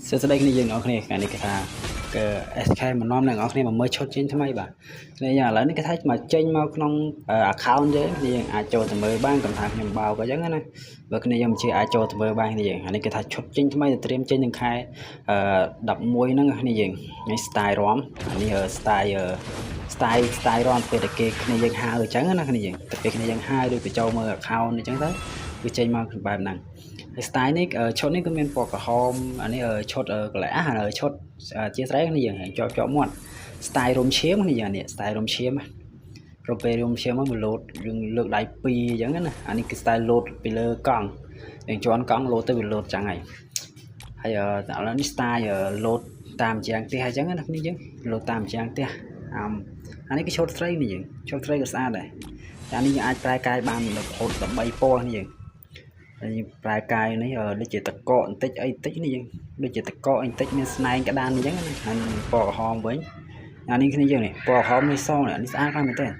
សួស្តីគ្នាយើងអ្នកនរគ្នាថ្ងៃនេះគេថាគឺ SK មកនាំអ្នកនរគ្នាមកមើលឈុតចេញថ្មីបាទគ្នាយើងឥឡូវនេះគេថាមកចេញមកក្នុង account យើងគ្នាយើងអាចចូលទៅមើលបានកុំថាខ្ញុំបោកអញ្ចឹងណាបើគ្នាយើងមិនជឿអាចចូលទៅមើលបានគ្នាយើងអានេះគេថាឈុតចេញថ្មីទៅត្រៀមចេញនឹងខែ11ហ្នឹងគ្នាយើងនេះ style រំអានេះ style រំពេលតែគេគ្នាយើងហៅអញ្ចឹងណាគ្នាយើងតែពេលគ្នាយើងហៅឬទៅចូលមើល account អញ្ចឹងទៅវាចេញមកបែបហ្នឹងហើយ style នេះឈុតនេះគឺមានពណ៌ក្រហមអានេះឈុតកន្លែះឈុតជាស្រ័យគ្នាយើងជាប់ជាប់មាត់ style រុំឈាមគ្នាយើងនេះ style រុំឈាមរពេលរុំឈាមមកលោតយើងលើកដៃពីរអញ្ចឹងណាអានេះគឺ style លោតពីលើកង់យើងជន់កង់លោតទៅវាលោតចឹងហើយហើយឥឡូវនេះ style លោតតាមជាងផ្ទះអញ្ចឹងណាគ្នាយើងលោតតាមជាងផ្ទះអាអានេះគឺឈុតស្រីនេះយើងឈុតស្រីក៏ស្អាតដែរតែនេះយើងអាចប្រែកាយបានរហូត13ពណ៌នេះយើងហើយប្រែកាយនេះដូចជាតកកបន្តិចអីបន្តិចនេះយើងដូចជាតកកអីបន្តិចមានស្នែងក្តានអញ្ចឹងណាហើយពណ៌ក្រហមវិញអានេះគ្នាយើងនេះពណ៌ក្រហមនេះសនេះនេះស្អាតខ្លាំងមែនទែន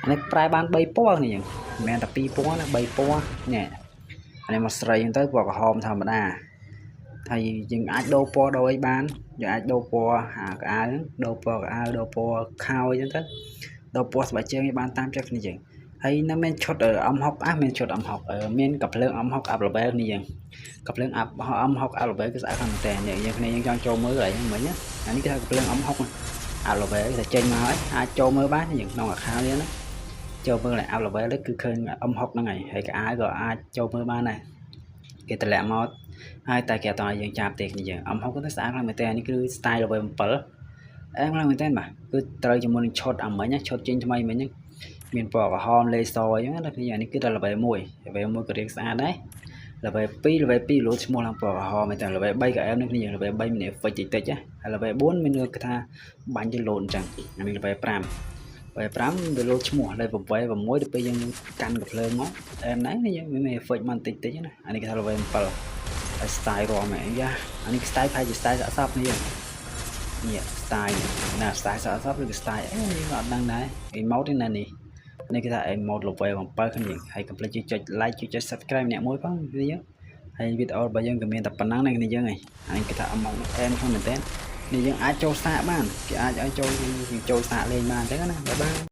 អានេះប្រែបាន3ពណ៌គ្នាយើងមិនមែនតែ2ពណ៌ណា3ពណ៌នេះអានេះមកស្រីហ្នឹងទៅពណ៌ក្រហមធម្មតាហើយយើងអាចដូរពណ៌ដូរអីបានយើងអាចដូរពណ៌អាកៅអៅដូរពណ៌កៅអៅដូរពណ៌ខោអញ្ចឹងទៅដូរពណ៌ស្បែកជើងឲ្យបានតាមចិត្តគ្នាយើងហើយនៅមានឈុតអំហុកអាមានឈុតអំហុកមានកាភ្លើងអំហុក up level នេះយើងកាភ្លើង up អំហុក up level គឺស្អាតខ្លាំងមែនតើនេះយើងគ្នាយើងចង់ចូលមើលកន្លែងហ្នឹងមិញណាអានេះគេថាកាភ្លើងអំហុក up level តែចេញមកហើយអាចចូលមើលបានយើងក្នុង account នេះណាចូលមើលកន្លែង up level គឺឃើញអំហុកហ្នឹងហើយហើយកៅអៅក៏អាចចូលមើលបានដែរគេតម្លាក់មកហើយតែគេអត់ឲ្យយើងចាប់ទេគ្នាយើងអំហុកទៅស្អាតខ្លាំងមែនតើនេះគឺ style level 7អែមខ្លាំងមែនតើបាទគឺត្រូវជាមួយនឹងឈុតអាមិញឈុតចេញថ្មីមិញហ្នឹងមានពណ៌ក្រហមលេសអញ្ចឹងណាគ្នានេះគឺតែ level 1 level 1ក៏រៀងស្អាតដែរ level 2 level 2លោតឈ្មោះឡើងពណ៌ក្រហមតែ level 3ក៏អែមនេះគ្នា level 3មាន effect តិចតិចហើយ level 4មានគឺថាបាញ់ទៅលោតអញ្ចឹងអានេះ level 5 level 5វាលោតឈ្មោះ level 8 6ទៅពេលយើងកាន់កំភ្លើងមកអែមដែរនេះយើងមាន effect មកតិចតិចណាអានេះគេថា level 7ហើយ style រំយ៉ាអានេះ style ប្រហែលជា style សាក់សពនេះនេះ style ណា style សាក់សពឬក៏ style អីនេះអត់ដឹងដែរ emote ទេណានេះនេះគេថា emote level 7គ្នាហើយកុំភ្លេចជួយចុច like ជួយចុច subscribe អ្នកមួយផងគ្នាយើងហើយវីដេអូរបស់យើងក៏មានតែប៉ុណ្ណឹងដែរគ្នាយើងហើយអានេះគេថា emote អែមខ្លាំងមែនតើនេះយើងអាចចូលសាកបានគេអាចឲ្យចូលចូលសាកលេងបានអញ្ចឹងណាbye bye.